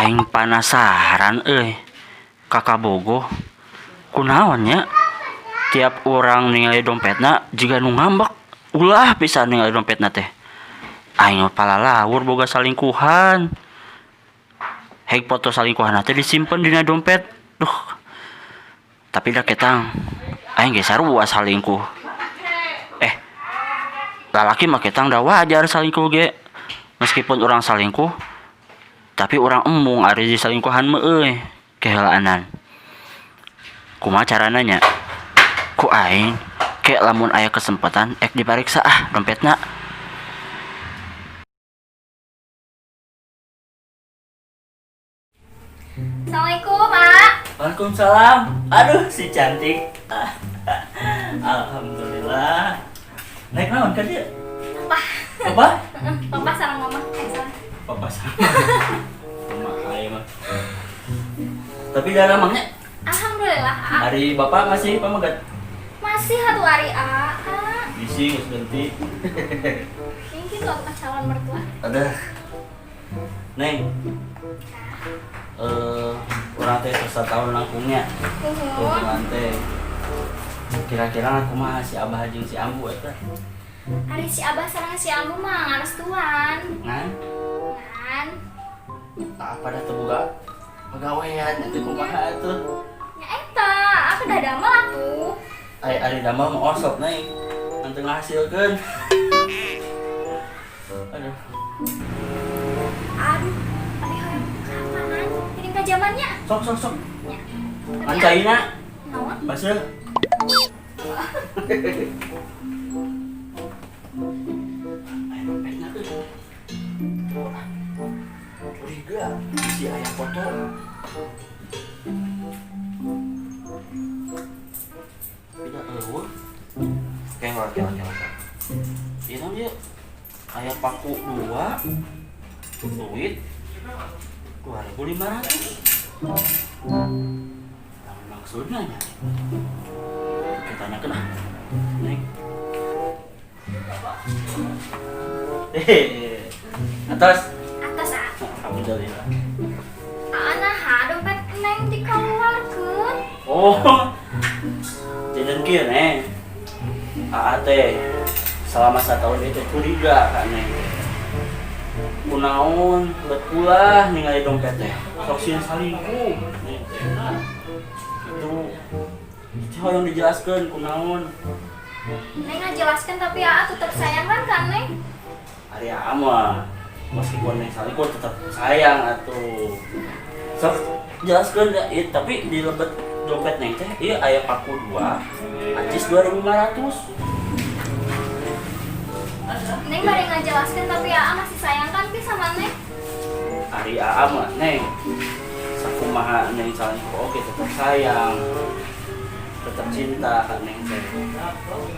Aing panasaran euy ka kabogoh. Kunaon nya? Tiap urang ningali dompetna jiga nu ngambek. Ulah pisan ningali dompetna teh. Aing mah palalawur boga salingkuhan. Heg foto salingkuhanna teh disimpen dina dompet. Duh. Tapi da ketang aing ge sarua salingkuh. Eh, lalaki mah ketang da wajar salingkuh ge. Meskipun urang salingkuh, tapi urang embung ari disalingkuhan mah euy, keheulaanan. Kumaha carana nya? Ku aing ke lamun aya kesempatan ek dipariksa ah dompetna. Assalamualaikum, Mak. Waalaikumsalam. Aduh, si cantik. Alhamdulillah. Naik naon ka dieu? Papa. Papa? Papa sareng mama. Eh, salah. Papa sama. Mama aing mah. Tapi dah lamangnya Alhamdulillah, A. hari bapak masih pamegat. Masih atuh ari A. A. Bisi geus ganti. Mungkin tuh aku calon mertua. Ada. Neng. Urang teh tos tahun langkungnya. Nuhun. Hubungan teh. Kira-kira kumaha si Abah jeung si Ambu eta? Ari si Abah sareng si Ambu mah ngarestuan. Ngan? Ngan. Apa dah teu boga pagawean atuh kumaha atuh? Nya eta, aku dah damel atuh. Ari ari damel mah osok Neng. Ngan teu ngahasilkeun. Aduh. Aduh, abi hoyong kapanan? Ini ka zamannya. Sok sok sok. Nya. Ngan caina Naon? baseuh. Aya dompetna euy. Wah. Curiga si aya foto. Tidak eueuh. Kela kela kela. Ieu naon ieu? Aya paku 2. Duit 2.500. Naon maksudna nya? Kita tanyakeun ah. Neng. Hehehe. Atas. Atas, A. Alhamdulillah. Aa naha dompet Neng dikeluarkeun. Oh. Jangan kieu, Neng. Aa teh selama satahun itu curiga ka Neng. Kunaon bet ulah ningali dompet teh. Sok sieun salingkuh. Neng teh. Nah, itu itu hoyong dijelaskeun kunaon. Neng ngajelaskeun tapi Aa tetep sayang kan ka Neng? Ari Aa mah meskipun Neng salingkuh tetap sayang atuh. Sok jelaskeun da, ieu tapi di lebet dompet Neng teh ieu aya paku 2, acis 2.500. Neng bade ngajelaskeun tapi Aa masih sayang kan pi sama Neng? Ari Aa mah Neng sakumaha Neng salingkuh oge tetep sayang. Tetep cinta ka Neng teh.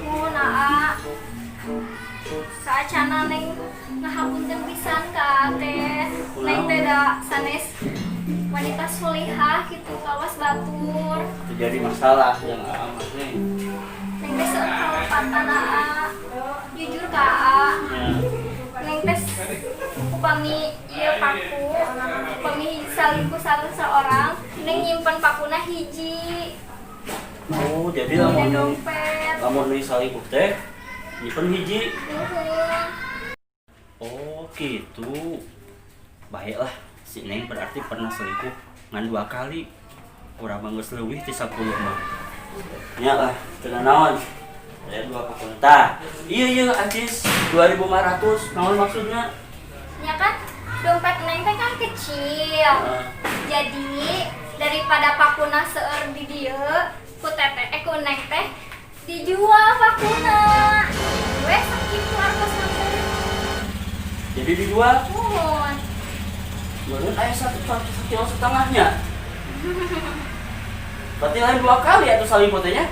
Nuhun Aa. Saacana Neng ngahapunten pisan ka Aa teh. Neng teh da sanes wanita solihah gitu kawas batur. Itu jadi masalah yang Aa mah Neng. Neng teh seueur kalepatan Aa. Jujur ka Aa. Ya. Neng teh upami ieu paku, upami salingkuh sareng seorang, Neng nyimpen pakuna hiji. Oh, jadi Dina lamun dompet. lamun Neng salingkuh teh nyimpen hiji. Nuhun. Oh, gitu. Baiklah, si Neng berarti pernah selingkuh ngan 2 kali. Urang mah geus leuwih ti 10 mah. Nya lah, teu naon. Aya 2 paku tah. Iya iya acis 2.500 naon maksudna? Nya kan dompet Neng teh kan kecil. Heeh. Jadi daripada pakuna seueur di dieu, ku teteh ku Neng teh dijual pakuna. We sakitu artosna teh. Jadi dijual? Nuhun. Meureun aya satu kilo setengahnya. Berarti lain 2 kali atau salingkuh teh nya?